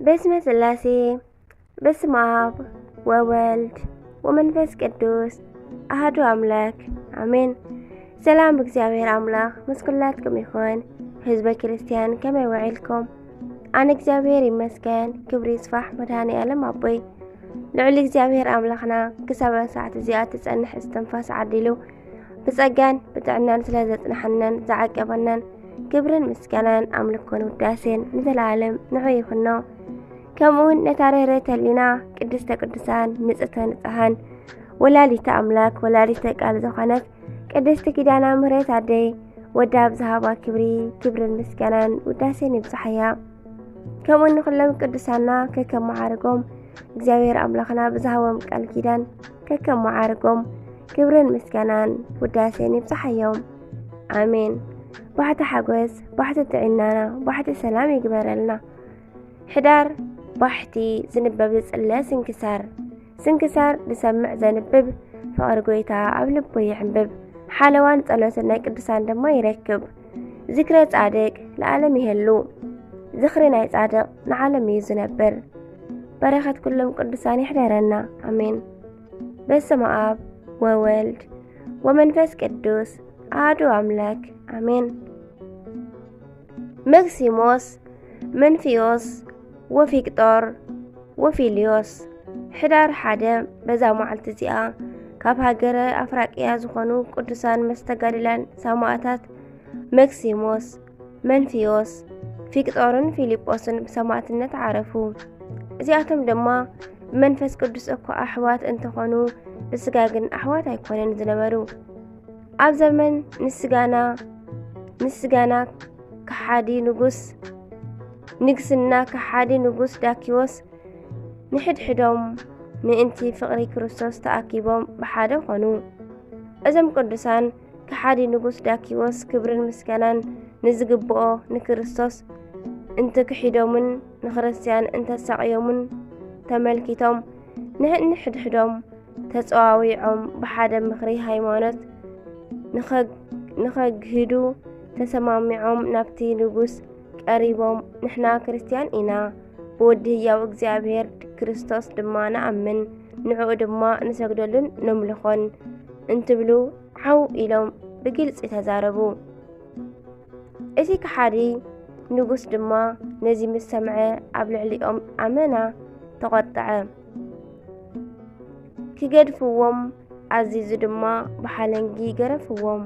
በስመ ስላሴ፣ በስመ አብ ወወልድ ወመንፈስ ቅዱስ አሐዱ አምላክ አሜን። ሰላም እግዚኣብሔር አምላኽ ምስ ኩላትኩም ይኹን። ህዝበ ክርስቲያን ከመይ ውዒልኩም? ኣነ እግዚኣብሔር ይመስገን፣ ክብሪ ይስፋሕ መድኃኔ ዓለም ኣቦይ። ልዑል እግዚኣብሔር ኣምላኽና ክሳብ ሰዓት እዚኣ ትጸንሕ እስትንፋስ ዓዲሉ ብጸጋን ብጥዕናን ስለ ዘጽንሐናን ዝዓቀበናን ክብርን ምስጋናን ኣምልኮን ውዳሴን ንዘለዓለም ንዑ ይኹኖ። ከምኡውን ነታ ርህርህቲ ህሊና ቅድስተ ቅዱሳን ንጽህተ ንጽሃን ወላዲተ ኣምላክ ወላዲተ ቃል ዝኾነት ቅድስቲ ኪዳነ ምሕረት ኣደይ ወዳ ኣብ ዝሃባ ክብሪ ክብርን ምስጋናን ውዳሴን ይብጽሓያ። ከምኡ ንኹሎም ቅዱሳና ከከም መዓርጎም እግዚኣብሔር ኣምላኽና ብዝሃቦም ቃል ኪዳን ከከም መዓርጎም ክብርን ምስጋናን ውዳሴን ይብጽሓዮም። ኣሜን። ባሕቲ ሓጎስ፣ ባሕቲ ጥዕናና፣ ባሕቲ ሰላም ይግበረልና። ሕዳር ባሕቲ ዝንበብ ዝጽለ ስንክሳር። ስንክሳር ዝሰምዕ ዘንብብ ፍቕሪ ጎይታ ኣብ ልቡ ይዕንብብ። ሓለዋን ጸሎትን ናይ ቅዱሳን ድማ ይረክብ። ዝክረ ጻድቅ ለዓለም ይሄሉ። ዝኽሪ ናይ ጻድቕ ንዓለም እዩ ዝነብር። በረኸት ኩሎም ቅዱሳን ይሕደረና። ኣሜን። በስመ አብ ወወልድ ወመንፈስ ቅዱስ አሐዱ አምላክ አሜን። መክሲሞስ፣ መንፊዮስ፣ ወፊቅጦር፣ ወፊልዮስ። ሕዳር ሓደ በዛ መዓልቲ እዚኣ ካብ ሃገረ ኣፍራቅያ ዝኾኑ ቅዱሳን መስተጋድላን ሰማእታት መክሲሞስ፣ መንፊዮስ፣ ፊቅጦርን ፊልጶስን ብሰማእትነት ዓረፉ። እዚኣቶም ድማ ብመንፈስ ቅዱስ እኳ ኣሕዋት እንተኾኑ ብስጋ ግን ኣሕዋት ኣይኮነን ዝነበሩ። ኣብ ዘመን ንስጋና ንስጋና ከሓዲ ንጉስ ንግስና ከሓዲ ንጉስ ዳኪዎስ ንሕድሕዶም ምእንቲ ፍቕሪ ክርስቶስ ተኣኪቦም ብሓደ ኾኑ። እዞም ቅዱሳን ከሓዲ ንጉስ ዳኪዎስ ክብርን ምስጋናን ንዝግብኦ ንክርስቶስ እንትክሒዶምን ንክርስትያን እንተሳቕዮምን ተመልኪቶም ንሕድሕዶም ተጸዋዊዖም ብሓደ ምኽሪ ሃይማኖት ንኸግ- ንኸግህዱ ተሰማሚዖም ናብቲ ንጉስ ቀሪቦም፣ ንሕና ክርስትያን ኢና፣ ብወዲ ህያው እግዚኣብሔር ክርስቶስ ድማ ንኣምን፣ ንዕኡ ድማ ንሰግደሉን ነምልኾን እንትብሉ ዓው ኢሎም ብግልጺ ተዛረቡ። እቲ ከሓዲ ንጉስ ድማ ነዚ ምስ ሰምዐ ኣብ ልዕሊኦም ኣመና ተቖጥዐ። ክገድፍዎም ኣዚዙ ድማ ብሓለንጊ ገረፍዎም።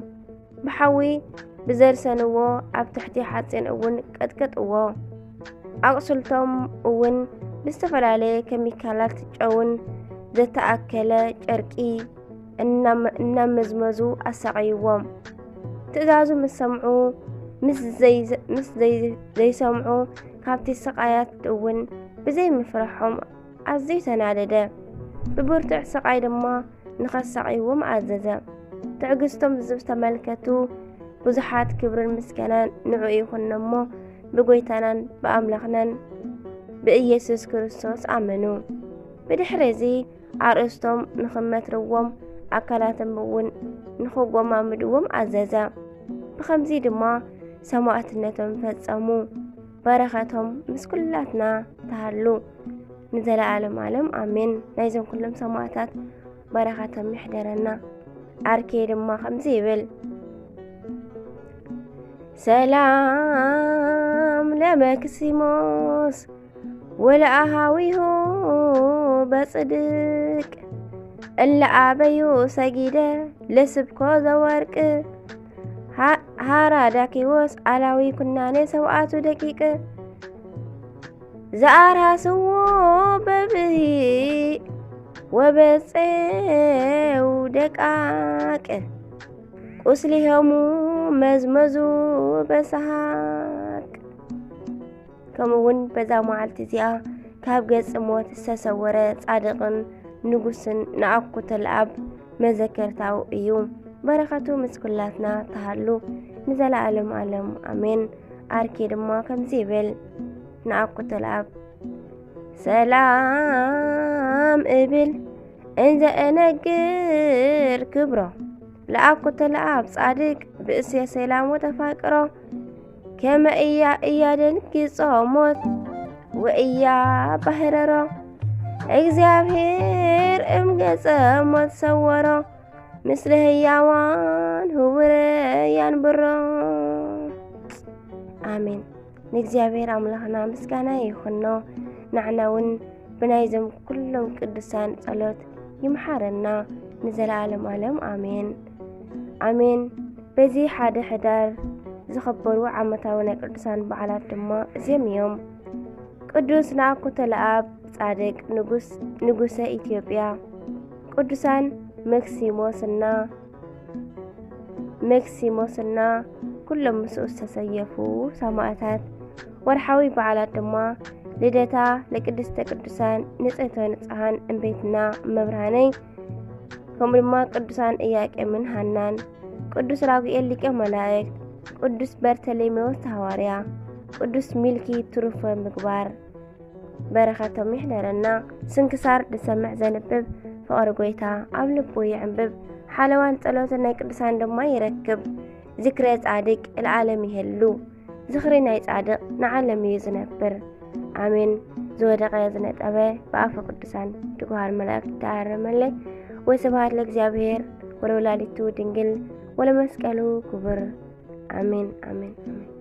ብሓዊ ብዘርሰንዎ ኣብ ትሕቲ ሓጺን እውን ቀጥቅጥዎ። ኣቑስልቶም እውን ብዝተፈላለየ ኬሚካላት ጨውን ዘተኣከለ ጨርቂ እናመ- እናመዝመዙ ኣሳቐይዎም። ትእዛዙ ምስ ሰምዑ ምስ ዘይ- ምስ ዘይ- ዘይሰምዑ ካብቲ ስቓያት እውን ብዘይምፍርሖም ኣዝዩ ተናደደ። ብብርቱዕ ስቓይ ድማ ንኸሳቕይዎም ኣዘዘ። ትዕግስቶም ዝተመልከቱ ብዙሓት ክብርን ምስጋናን ንዕኡ ይኹን እሞ ብጎይታናን ብኣምላኽናን ብኢየሱስ ክርስቶስ ኣመኑ። ብድሕሪ እዚ ኣርእስቶም ንኽመትርዎም ኣካላቶም እውን ንኽጎማምድዎም ኣዘዘ። ብኸምዚ ድማ ሰማእትነቶም ፈጸሙ። በረኸቶም ምስ ኩላትና ተሃሉ ንዘለዓለም ዓለም ኣሜን። ናይዞም ኩሎም ሰማእታት በረኸቶም ይሕደረና። ኣርኬ ድማ ከምዚ ይብል፣ ሰላም ለመክሲሞስ ወለኣሃዊሁ በጽድቅ እለ ኣበዩ ሰጊደ ለስብኮ ዘወርቅ ሃ- ሃራ ዳኪዎስ ኣላዊ ኩናኔ ሰብኣቱ ደቂቅ ዘኣራስዎ በብሂ ወበጼው ደቃቅ ቁስሊሆሙ መዝመዙ በሰሃቅ። ከምኡ እውን በዛ መዓልቲ እዚኣ ካብ ገጽ ሞት ዝተሰወረ ጻድቕን ንጉስን ንኣኩቶ ለኣብ መዘከርታኡ እዩ። በረኸቱ ምስ ኩላትና ተሃሉ ንዘለዓለም ዓለም ኣሜን። ኣርኬ ድማ ከምዚ ይብል ንኣኩቶ ለኣብ ሰላም እብል እንዘ እነግር ክብሮ ለኣኩቶ ለኣብ ጻድቅ ብእሴ ሰላም ወተፋቅሮ ከመ እያ እያ ደንግጾ ሞት ወእያ ባሕረሮ እግዚኣብሔር እምገጸ ሞት ሰወሮ። ምስለ ህያዋን ህውረ ያንብሮ። ኣሜን። ንእግዚኣብሔር ኣምላኽና ምስጋና ይኹኖ። ንዓና እውን ብናይዞም ኩሎም ቅዱሳን ጸሎት ይምሓረና ንዘለዓለም ዓለም። ኣሜን። ኣሜን። በዚ ሓደ ሕዳር ዝኸበሩ ዓመታዊ ናይ ቅዱሳን በዓላት ድማ እዚኦም እዮም። ቅዱስ ናኩቶ ለኣብ ጻድቅ ንጉስ ንጉሰ ኢትዮጵያ። ቅዱሳን መክሲሞስና መክሲሞስና ኩሎም ምስኡ ዝተሰየፉ ሰማእታት። ወርሓዊ በዓላት ድማ ልደታ ለቅድስተ ቅዱሳን ንጽህተ ንጽሃን እምቤትና መብርሃነይ፣ ከምኡ ድማ ቅዱሳን እያቄምን ሃናን፣ ቅዱስ ራጉኤል ሊቀ መላእክት፣ ቅዱስ በርተሌሜዎስ ሃዋርያ፣ ቅዱስ ሚልኪ ትሩፈ ምግባር። በረኸቶም ይሕደረና። ስንክሳር ዝሰምዕ ዘንብብ ፍቕሪ ጎይታ ኣብ ልቡ ይዕንብብ። ሓለዋን ጸሎትን ናይ ቅዱሳን ድማ ይረክብ። ዝክረ ጻድቅ ለዓለም ይሄሉ። ዝኽሪ ናይ ጻድቕ ንዓለም እዩ ዝነብር። ኣሜን። ዝወደቐ ዝነጠበ ብኣፈ ቅዱሳን ትጉሃን መላእክት ተኣረመለይ። ወስብሐት ለእግዚኣብሔር ወለወላዲቱ ድንግል ወለመስቀሉ ክቡር። ኣሜን፣ ኣሜን፣ ኣሜን።